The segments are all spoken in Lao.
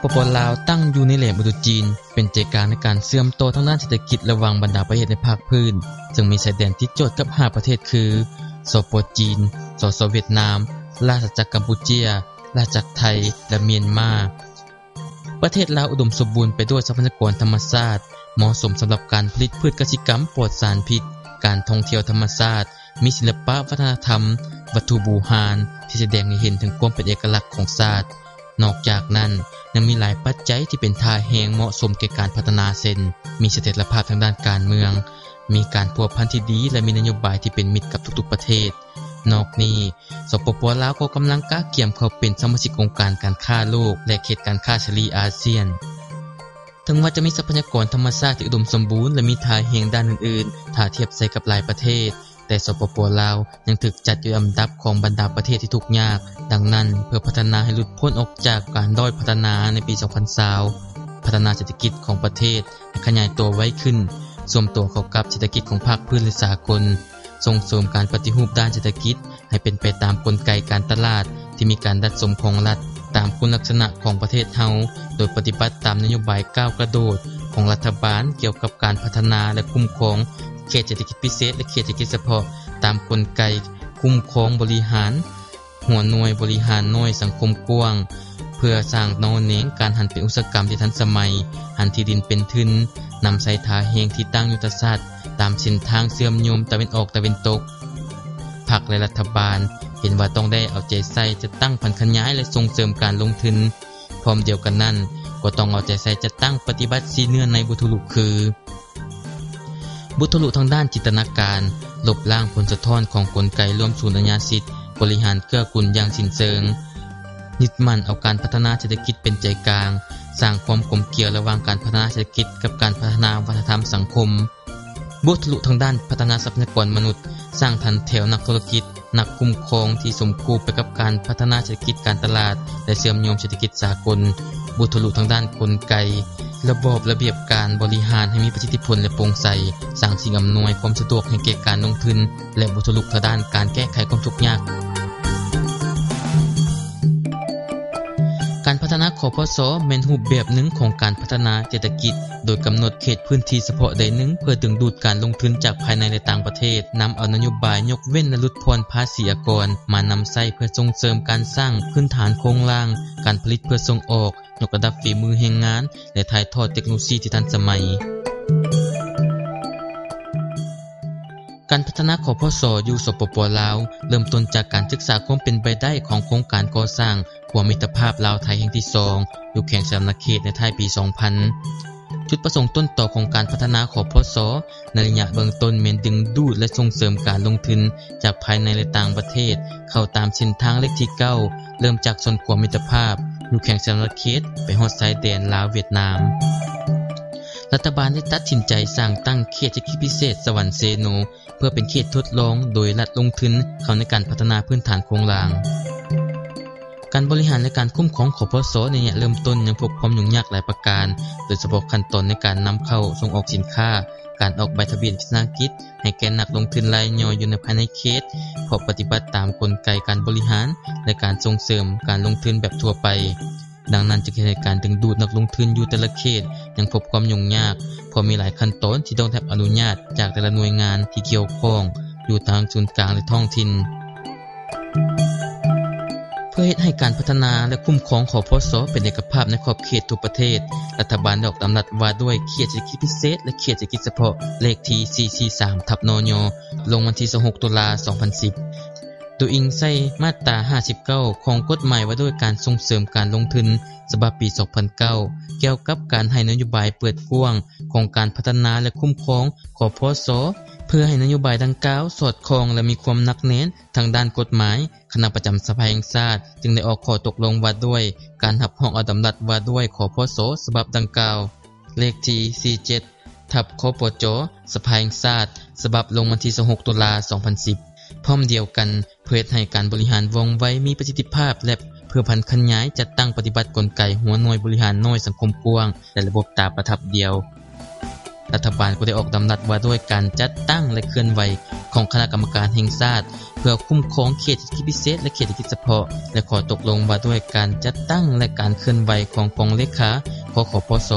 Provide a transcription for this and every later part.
ປປ ລາວ ຕັ້ງຢູ່ໃນແຫຼມອຸດຸຈີນ ເປັນໃຈກາງໃນການເຊື່ອມຕໍ່ທາງດ້ານເສດຖະກິດລະຫວ່າງບັນດາປະເທດໃນພາກພື້ນ, ເຊິ່ງມີຊາຍແດນຕິດຈອດກັບຫ້າປະເທດຄື ສປ ຈີນ, ສສ ຫວຽດນາມ, ລາຊະຈັກກຳປູເຈຍ, ລາຊະຈັກໄທ ແລະ ມຽນມາ. ປະເທດລາວອຸດົມສົມບູນໄປດ້ວຍຊັບພະຍາກອນທຳມະຊາດ ເໝາະສົມສຳລັບການຜະລິດພືດກະສິກຳປອດສານພິດ, ການທ່ອງທ່ຽວທຳມະຊາດ, ມີສິລະປະວັດທະນະທຳ, ວັດຖຸບູຮານທີ່ສະແດງໃຫ້ເຫັນເຖິງຄວາມເປັນເອກະລັກຂອງຊາດ. ນອກຈາກນັ້ນ ຍັງມີຫຼາຍປັດໄຈທີ່ເປັນທ່າແຮງເໝາະສົມແກ່ການພັດທະນາ ເຊັ່ນ ມີສະຖຽນລະພາບທາງດ້ານການເມືອງ, ມີການພົວພັນທີ່ດີ ແລະ ມີນະໂຍບາຍທີ່ເປັນມິດກັບທຸກໆປະເທດ. ນອກນີ້, ສປປ ລາວ ກໍກຳລັງກະກຽມເຂົ້າເປັນສະມາຊິກອົງການການຄ້າໂລກ ແລະ ເຂດການຄ້າເສລີອາຊຽນ. ເຖິງວ່າຈະມີຊັບພະຍາກອນທຳມະຊາດທີ່ອຸດົມສົມບູນ ແລະ ມີທ່າແຮງດ້ານອື່ນໆ ຖ້າທຽບໃສ່ກັບຫຼາຍປະເທດ, ແຕ່ ສປປ ລາວ ຍັງຖືກຈັດຢູ່ໃນອັນດັບຂອງບັນດາປະເທດທີ່ທຸກຍາກ. ດັ່ງນັ້ນ, ເພື່ອພັດທະນາໃຫ້ຫຼຸດພົ້ນອອກຈາກການດ້ອຍພັດທະນາໃນປີສອງພັນຊາວ, ພັດທະນາເສດຖະກິດຂອງປະເທດໃຫ້ຂະຫຍາຍຕົວໄວຂຶ້ນ, ເຊື່ອມຕົວເຂົ້າກັບເສດຖະກິດຂອງພາກພື້ນ ແລະ ສາກົນ, ສົ່ງເສີມການປະຕິຮູບດ້ານເສດຖະກິດ ໃຫ້ເປັນໄປຕາມກົນໄກການຕະຫຼາດທີ່ມີການດັດສົມຂອງລັດ ຕາມຄຸນລັກສະນະຂອງປະເທດເຮົາ, ໂດຍປະຕິບັດຕາມນະໂຍບາຍກ້າວກະໂດດຂອງລັດຖະບານກ່ຽວກັບການພັດທະນາ ແລະ ຄຸ້ມຄອງເຂດເສດຖະກິດພິເສດ ແລະ ເຂດເສດຖະກິດສະເພາະ ຕາມກົນໄກຄຸ້ມຄອງບໍລິຫານ ຫົວໜ່ວຍບໍລິຫານນ້ອຍສັງຄົມກວ້າງ ເພື່ອສ້າງໜໍ່ແນງການຫັນເປັນອຸດສາຫະກຳທີ່ທັນສະໄໝ, ຫັນທີ່ດິນເປັນທຶນ, ນຳໃຊ້ທ່າແຮງທີ່ຕັ້ງຍຸດທະສາດຕາມເສັ້ນທາງເຊື່ອມໂຍງຕາເວັນອອກຕາເວັນຕົກ. ພັກ ແລະ ລັດຖະບານເຫັນວ່າຕ້ອງໄດ້ເອົາໃຈໃສ່ຈັດຕັ້ງຜັນຂະຫຍາຍ ແລະ ສົ່ງເສີມການລົງທຶນ. ພ້ອມດຽວກັນນັ້ນ, ກໍຕ້ອງເອົາໃຈໃສ່ຈັດຕັ້ງປະຕິບັດຊີ້ເນື້ອໃນບົດທຸລຸຄື ບົດທຸລຸທາງດ້ານຈິນຕະນາການ, ລົບລ້າງຜົນສະທ້ອນຂອງກົນໄກລວມສູນອາຍາສິດ, ບໍລິຫານເກື້ອກຸນຢ່າງສິ້ນເຊີງ, ຍຶດໝັ້ນເອົາການພັດທະນາເສດຖະກິດເປັນໃຈກາງ, ສ້າງຄວາມກົມກຽວລະຫວ່າງການພັດທະນາເສດຖະກິດກັບການພັດທະນາວັດທະນະທຳສັງຄົມ. ບົດທຸລຸທາງດ້ານພັດທະນາຊັບພະຍາກອນມະນຸດ, ສ້າງຖັນແຖວນັກທຸລະກິດ, ນັກຄຸ້ມຄອງທີ່ສົມຄູ່ໄປກັບການພັດທະນາເສດຖະກິດການຕະຫຼາດ ແລະ ເຊື່ອມໂຍງເສດຖະກິດສາກົນ, ບົດທຸລຸທາງດ້ານກົນໄກ, ລະບອບລະບຽບການບໍລິຫານໃຫ້ມີປະສິດທິຜົນ ແລະ ໂປ່ງໃສ, ສ້າງສິ່ງອຳນວຍຄວາມສະດວກໃຫ້ແກ່ການລົງທຶນ ແລະ ບົດທຸລຸທາງດ້ານການແກ້ໄຂຄວາມທຸກຍາກ. ການພັດທະນາ ຄພສ ແມ່ນຮູບແບບໜຶ່ງຂອງການພັດທະນາເສດຖະກິດ, ໂດຍກຳນົດເຂດພື້ນທີ່ສະເພາະໃດໜຶ່ງ ເພື່ອດຶງດູດການລົງທຶນຈາກພາຍໃນ ແລະ ຕ່າງປະເທດ, ນຳເອົານະໂຍບາຍຍົກເວັ້ນ ແລະ ຫຼຸດຜ່ອນພາສີອາກອນ ມານຳໃຊ້ເພື່ອສົ່ງເສີມການສ້າງພື້ນຖານໂຄງລ່າງການຜະລິດເພື່ອສົ່ງອອກ, ຍົກລະດັບຝີມືແຮງງານ ແລະ ຖ່າຍທອດເຕັກໂນໂລຊີທີ່ທັນສະໄໝ. ການພັດທະນາ ຄພສ ຢູ່ ສປປ ລາວ ເລີ່ມຕົ້ນຈາກການສຶກສາຄວາມເປັນໄປໄດ້ຂອງໂຄງການກໍ່ສ້າງຂົວມິດຕະພາບລາວ-ໄທແຫ່ງທີສອງ ຢູ່ແຂວງສະຫວັນນະເຂດໃນທ້າຍປີສອງພັນ. ຈຸດປະສົງຕົ້ນຕໍຂອງການພັດທະນາ ຄພສ ໃນໄລຍະເບື້ອງຕົ້ນແມ່ນດຶງດູດ ແລະ ສົ່ງເສີມການລົງທຶນຈາກພາຍໃນ ແລະ ຕ່າງປະເທດ ເຂົ້າຕາມເສັ້ນທາງເລກທີເກົ້າ ເລີ່ມຈາກສວນຂົວມິດຕະພາບ ຢູ່ແຂວງສະຫວັນນະເຂດ ໄປຮອດຊາຍແດນລາວ-ຫວຽດນາມ. ລັດຖະບານໄດ້ຕັດສິນໃຈສ້າງຕັ້ງເຂດເສດຖະກິດພິເສດສະຫວັນເຊໂນ ເພື່ອເປັນເຂດທົດລອງ ໂດຍລັດລົງທຶນເຂົ້າໃນການພັດທະນາພື້ນຖານໂຄງລ່າງ. ການບໍລິຫານ ແລະ ການຄຸ້ມຄອງ ຄພສ ໃນໄລຍະເລີ່ມຕົ້ນຍັງພົບຄວາມຫຍຸ້ງຍາກຫຼາຍປະການ, ໂດຍສະເພາະຂັ້ນຕອນໃນການນຳເຂົ້າສົ່ງອອກສິນຄ້າ, ການອອກໃບທະບຽນວິສາຫະກິດໃຫ້ແກ່ນັກລົງທຶນລາຍຍ່ອຍຢູ່ໃນພາຍໃນເຂດ, ເພາະປະຕິບັດຕາມກົນໄກການບໍລິຫານ ແລະ ການສົ່ງເສີມການລົງທຶນແບບທົ່ວໄປ. ດັ່ງນັ້ນຈຶ່ງເຮັດໃຫ້ການດຶງດູດນັກລົງທຶນຢູ່ແຕ່ລະເຂດຍັງພົບຄວາມຫຍຸ້ງຍາກ, ເພາະມີຫຼາຍຂັ້ນຕອນທີ່ຕ້ອງໄດ້ຮັບອະນຸຍາດຈາກແຕ່ລະໜ່ວຍງານທີ່ກ່ຽວຂ້ອງຢູ່ທັງສູນກາງ ແລະ ທ້ອງຖິ່ນ. ເພື່ອເຮັດໃຫ້ການພັດທະນາ ແລະ ຄຸ້ມຄອງ ຄພສ ເປັນເອກະພາບໃນຂອບເຂດທົ່ວປະເທດ, ລັດຖະບານໄດ້ອອກດຳລັດວ່າດ້ວຍເຂດເສດຖະກິດພິເສດ ແລະ ເຂດເສດຖະກິດສະເພາະ ເລກທີສີ່ສີ່ສາມ ທັບ ນຍ ລົງວັນທີຊາວຫົກ ຕຸລາ ສອງພັນສິບ. ໂດຍອີງໃສ່ມາດຕາຫ້າສິບເກົ້າ ຂອງກົດໝາຍວ່າດ້ວຍການສົ່ງເສີມການລົງທຶນ ສະບັບປີສອງພັນເກົ້າ ກ່ຽວກັບການໃຫ້ນະໂຍບາຍເປີດກວ້າງຂອງການພັດທະນາ ແລະ ຄຸ້ມຄອງ ຄພສ ເພື່ອໃຫ້ນະໂຍບາຍດັ່ງກ່າວສອດຄ່ອງ ແລະ ມີຄວາມໜັກແໜ້ນທາງດ້ານກົດໝາຍ, ຄະນະປະຈຳສະພາແຫ່ງຊາດຈຶ່ງໄດ້ອອກຂໍ້ຕົກລົງວ່າດ້ວຍການຮັບຮອງເອົາດຳລັດວ່າດ້ວຍ ຄພສ ສະບັບດັ່ງກ່າວ ເລກທີສີ່ເຈັດ ທັບ ຄປຈ ສະພາແຫ່ງຊາດ ສະບັບລົງວັນທີຊາວຫົກ ຕຸລາ ສອງພັນສິບ. ພ້ອມດຽວກັນ, ເພື່ອເຮັດໃຫ້ການບໍລິຫານວ່ອງໄວ, ມີປະສິດທິພາບ ແລະ ເພື່ອຜັນຂະຫຍາຍຈັດຕັ້ງປະຕິບັດກົນໄກຫົວໜ່ວຍບໍລິຫານນ້ອຍສັງຄົມກວ້າງ ແລະ ລະບົບຕາປະທັບດຽວ. ລັດຖະບານກໍໄດ້ອອກດຳລັດວ່າດ້ວຍການຈັດຕັ້ງ ແລະ ເຄື່ອນໄຫວຂອງຄະນະກຳມະການແຫ່ງຊາດ ເພື່ອຄຸ້ມຄອງເຂດເສດຖະກິດພິເສດ ແລະ ເຂດເສດຖະກິດສະເພາະ ແລະ ຂໍ້ຕົກລົງວ່າດ້ວຍການຈັດຕັ້ງ ແລະ ການເຄື່ອນໄຫວຂອງກອງເລຂາ ຄຄປສ.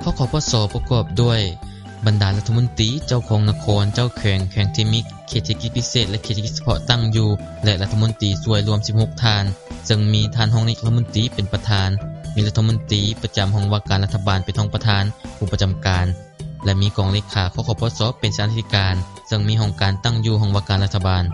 ຄຄປສ ປະກອບດ້ວຍບັນດາລັດຖະມົນຕີ, ເຈົ້າຄອງນະຄອນ, ເຈົ້າແຂວງ, ແຂວງທີ່ມີເຂດເສດຖະກິດພິເສດ ແລະ ເຂດເສດຖະກິດສະເພາະຕັ້ງຢູ່ ແລະ ລັດຖະມົນຕີຊ່ວຍລວມສິບຫົກທ່ານ, ເຊິ່ງມີທ່ານຮອງນາຍົກລັດຖະມົນຕີເປັນປະທານ, ມີລັດຖະມົນຕີປະຈຳຫ້ອງວ່າການລັດຖະບານເປັນຮອງປະທານ, ຜູ້ປະຈຳການ ແລະ ມີກອງເລຂາ ຄຄປສ ເປັນສາທິການ, ເຊິ່ງມີຫ້ອງການຕັ້ງຢູ່ຫ້ອງວ່າການລັດຖະບານ.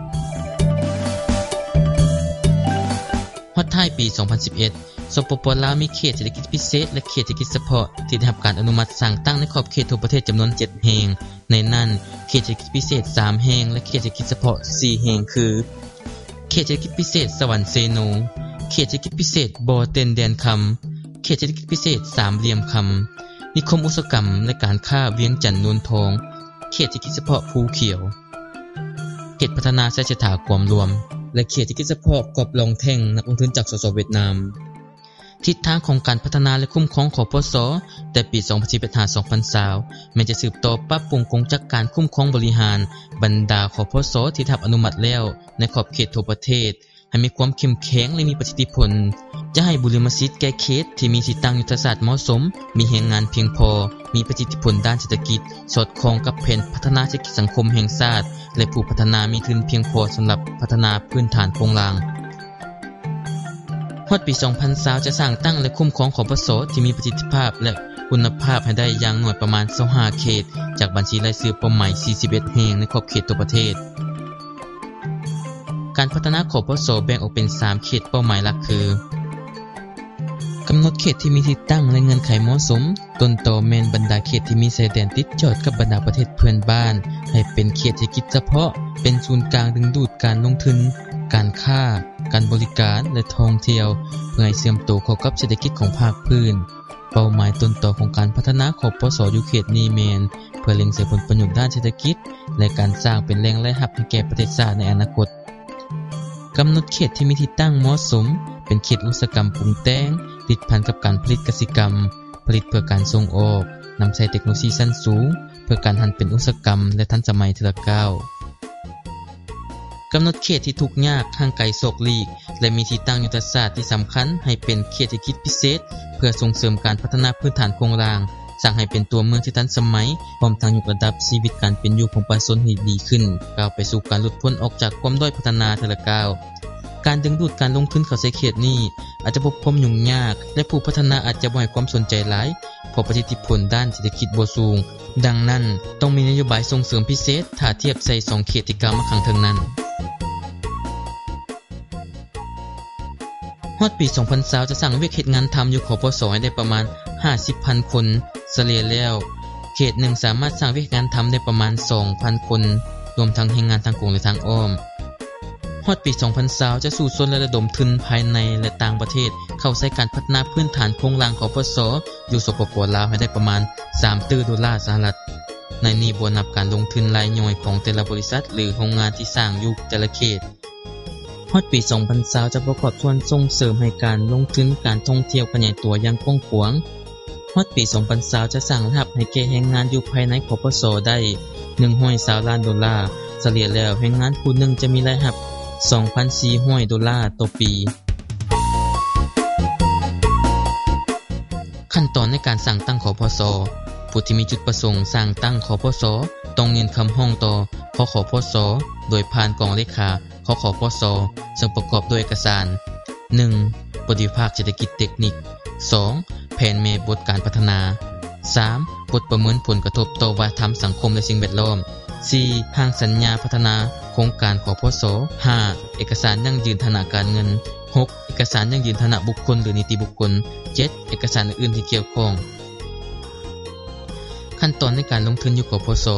ຮອດທ້າຍປີສອງພັນສິບເອັດ ສປປ ລາວ ມີເຂດເສດຖະກິດພິເສດ ແລະ ເຂດເສດຖະກິດສະເພາະທີ່ໄດ້ຮັບການອະນຸມັດສ້າງຕັ້ງໃນຂອບເຂດທົ່ວປະເທດຈຳນວນເຈັດແຫ່ງ, ໃນນັ້ນ ເຂດເສດຖະກິດພິເສດສາມແຫ່ງ ແລະ ເຂດເສດຖະກິດສະເພາະສີ່ແຫ່ງ ຄື ເຂດເສດຖະກິດພິເສດສະຫວັນເຊໂນ, ເຂດເສດຖະກິດພິເສດບໍ່ເຕັນແດນຄຳ, ເຂດເສດຖະກິດພິເສດສາມຫຼ່ຽມຄຳ, ນິຄົມອຸດສາຫະກຳ ແລະ ການຄ້າວຽງຈັນໂນນທອງ, ເຂດເສດຖະກິດສະເພາະພູຂຽວ, ເຂດພັດທະນາໄຊເສດຖາກວມລວມ ແລະ ເຂດເສດຖະກິດສະເພາະກອບລອງແທ່ງ ນັກລົງທຶນຈາກ ສສ ຫວຽດນາມ. ທິດທາງຂອງການພັດທະນາ ແລະ ຄຸ້ມຄອງ ຄປສ ແຕ່ປີສອງພັນສິບເອັດ ຫາ ສອງພັນຊາວ ແມ່ນຈະສືບຕໍ່ປັບປຸງກົງຈັກການຄຸ້ມຄອງບໍລິຫານບັນດາ ຄປສ ທີ່ໄດ້ຮັບອະນຸມັດແລ້ວໃນຂອບເຂດທົ່ວປະເທດ ໃຫ້ມີຄວາມເຂັ້ມແຂງ ແລະ ມີປະສິດທິຜົນ, ຈະໃຫ້ບຸລິມະສິດແກ່ເຂດທີ່ມີທີ່ຕັ້ງຍຸດທະສາດເໝາະສົມ, ມີແຮງງານພຽງພໍ, ມີປະສິດທິຜົນດ້ານເສດຖະກິດ, ສອດຄ່ອງກັບແຜນພັດທະນາເສດຖະກິດສັງຄົມແຫ່ງຊາດ ແລະ ຜູ້ພັດທະນາມີທຶນພຽງພໍສຳລັບພັດທະນາພື້ນຖານໂຄງລ່າງ. ຮອດປີສອງພັນຊາວ ຈະສ້າງຕັ້ງ ແລະ ຄຸ້ມຄອງ ຄປສ ທີ່ມີປະສິດທິພາບ ແລະ ຄຸນນະພາບໃຫ້ໄດ້ຢ່າງໜ້ອຍປະມານຊາວຫ້າເຂດ ຈາກບັນຊີລາຍຊື່ເປົ້າໝາຍສີ່ສິບເອັດແຫ່ງໃນຂອບເຂດທົ່ວປະເທດ. ການພັດທະນາ ຄປສ ແບ່ງອອກເປັນສາມເຂດເປົ້າໝາຍຫຼັກຄື ກຳນົດເຂດທີ່ມີທີ່ຕັ້ງ ແລະ ເງື່ອນໄຂເໝາະສົມ, ຕົ້ນຕໍແມ່ນບັນດາເຂດທີ່ມີຊາຍແດນຕິດຈອດກັບບັນດາປະເທດເພື່ອນບ້ານ ໃຫ້ເປັນເຂດເສດຖະກິດສະເພາະ, ເປັນສູນກາງດຶງດູດການລົງທຶນ, ການຄ້າ, ການບໍລິການ ແລະ ທ່ອງທ່ຽວ ເພື່ອໃຫ້ເຊື່ອມໂຕເຂົ້າກັບເສດຖະກິດຂອງພາກພື້ນ. ເປົ້າໝາຍຕົ້ນຕໍຂອງການພັດທະນາ ຄປສ ຢູ່ເຂດນີ້ແມ່ນເພື່ອເລັງໃສ່ຜົນປະໂຫຍດດ້ານເສດຖະກິດ ແລະ ການສ້າງເປັນແຫຼ່ງລາຍຮັບໃຫ້ແກ່ປະເທດຊາດໃນອະນາຄົດ. ກຳນົດເຂດທີ່ມີທີ່ຕັ້ງເໝາະສົມ ເປັນເຂດອຸດສາຫະກຳປຸງແຕ່ງ, ຕິດພັນກັບການຜະລິດກະສິກຳ, ຜະລິດເພື່ອການສົ່ງອອກ, ນຳໃຊ້ເຕັກໂນໂລຊີຊັ້ນສູງ ເພື່ອການຫັນເປັນອຸດສາຫະກຳ ແລະ ທັນສະໄໝເທື່ອກ້າວ. ກຳນົດເຂດທີ່ທຸກຍາກ, ຫ່າງໄກສອກຫຼີກ ແລະ ມີທີ່ຕັ້ງຍຸດທະສາດທີ່ສຳຄັນໃຫ້ເປັນເຂດເສດຖະກິດພິເສດ ເພື່ອສົ່ງເສີມການພັດທະນາພື້ນຖານໂຄງລ່າງ, ສ້າງໃຫ້ເປັນຕົວເມືອງທີ່ທັນສະໄໝ, ພ້ອມທັງຍົກລະດັບຊີວິດການເປັນຢູ່ຂອງປະຊາຊົນໃຫ້ດີຂຶ້ນ, ກ້າວໄປສູ່ການຫຼຸດພົ້ນອອກຈາກຄວາມດ້ອຍພັດທະນາເທື່ອກ້າວ. ການດຶງດູດການລົງທຶນເຂົ້າໃສ່ເຂດນີ້ ອາດຈະພົບຄວາມຫຍຸ້ງຍາກ ແລະ ຜູ້ພັດທະນາອາດຈະບໍ່ໃຫ້ຄວາມສົນໃຈຫຼາຍ ເພາະປະສິດທິຜົນດ້ານເສດຖະກິດບໍ່ສູງ. ດັ່ງນັ້ນ, ຕ້ອງມີນະໂຍບາຍສົ່ງເສີມພິເສດ ຖ້າທຽບໃສ່ສອງເຂດທີ່ກ່າວມາຂ້າງເທິງນັ້ນ. ຮອດປີສອງພັນຊາວ ຈະສ້າງວຽກເຮັດງານທຳຢູ່ ຄປສ ໃຫ້ໄດ້ປະມານຫ້າສິບພັນຄົນ, ສະເລ່ຍແລ້ວ ເຂດໜຶ່ງສາມາດສ້າງວຽກເຮັດງານທຳໄດ້ປະມານສອງພັນຄົນ, ລວມທັງແຮງງານທາງກົງ ແລະ ທາງອ້ອມ. ຮອດປີສອງພັນຊາວ ຈະສູ້ຊົນ ແລະ ລະດົມທຶນພາຍໃນ ແລະ ຕ່າງປະເທດ ເຂົ້າໃສ່ການພັດທະນາພື້ນຖານໂຄງລ່າງ ຄປສ ຢູ່ ສປປ ລາວ ໃຫ້ໄດ້ປະມານສາມຕື້ໂດລາສະຫະລັດ. ໃນນີ້ບໍ່ນັບການລົງທຶນລາຍຍ່ອຍຂອງແຕ່ລະບໍລິສັດ ຫຼື ໂຮງງານທີ່ສ້າງຢູ່ແຕ່ລະເຂດ. ຮອດປີສອງພັນຊາວ ຈະປະກອບສ່ວນສົ່ງເສີມໃຫ້ການລົງທຶນການທ່ອງທ່ຽວຂະຫຍາຍຕົວຢ່າງກວ້າງຂວາງ. ຮອດປີສອງພັນຊາວ ຈະສ້າງລາຍຮັບໃຫ້ແກ່ແຮງງານຢູ່ພາຍໃນ ຄປສ ໄດ້ໜຶ່ງຮ້ອຍຊາວລ້ານໂດລາ, ສະເລ່ຍແລ້ວແຮງງານຜູ້ໜຶ່ງຈະມີລາຍຮັບສອງພັນສີ່ຮ້ອຍໂດລາຕໍ່ປີ. ຂັ້ນຕອນໃນການສ້າງຕັ້ງ ຄປສ. ຜູ້ທີ່ມີຈຸດປະສົງສ້າງຕັ້ງ ຄປສ ຕ້ອງຍື່ນຄຳຮ້ອງຕໍ່ ຄຄປສ ໂດຍຜ່ານກອງເລຂາ ຄຄປສ ເຊິ່ງປະກອບດ້ວຍເອກະສານ ໜຶ່ງ ບົດວິພາກເສດຖະກິດເຕັກນິກ, ສອງ ແຜນແມ່ບົດການພັດທະນາ, ສາມ ບົດປະເມີນຜົນກະທົບຕໍ່ວັດທະນະທຳ, ສັງຄົມ ແລະ ສິ່ງແວດລ້ອມ, ສີ່ ຮ່າງສັນຍາພັດທະນາໂຄງການ ຄປສ, ຫ້າ ເອກະສານຢັ້ງຢືນຖານະການເງິນ, ຫົກ ເອກະສານຢັ້ງຢືນຖານະບຸກຄົນ ຫຼື ນິຕິບຸກຄົນ, ເຈັດ ເອກະສານອື່ນໆທີ່ກ່ຽວຂ້ອງ. ຂັ້ນຕອນໃນການລົງທຶນຢູ່ ຄປສ.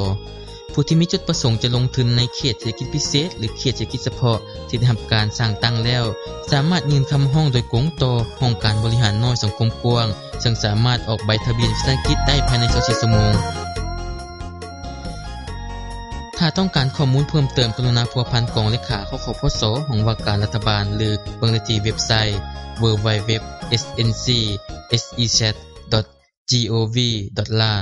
ຜູ້ທີ່ມີຈຸດປະສົງຈະລົງທຶນໃນເຂດເສດຖະກິດພິເສດ ຫຼື ເຂດເສດຖະກິດສະເພາະທີ່ໄດ້ຮັບການສ້າງຕັ້ງແລ້ວ ສາມາດຍື່ນຄຳຮ້ອງໂດຍກົງຕໍ່ຫ້ອງການບໍລິຫານນ້ອຍສັງຄົມກວ້າງ, ເຊິ່ງສາມາດອອກໃບທະບຽນວິສາຫະກິດໄດ້ພາຍໃນຊາວສີ່ຊົ່ວໂມງ. ຖ້າຕ້ອງການຂໍ້ມູນເພີ່ມເຕີມ, ກະລຸນາພົວພັນກອງເລຂາ ຄຄປສ ຫ້ອງວ່າການລັດຖະບານ ຫຼື ເບິ່ງໄດ້ທີ່ເວັບໄຊ www.snc.sec.th. จีโอวีดอทลา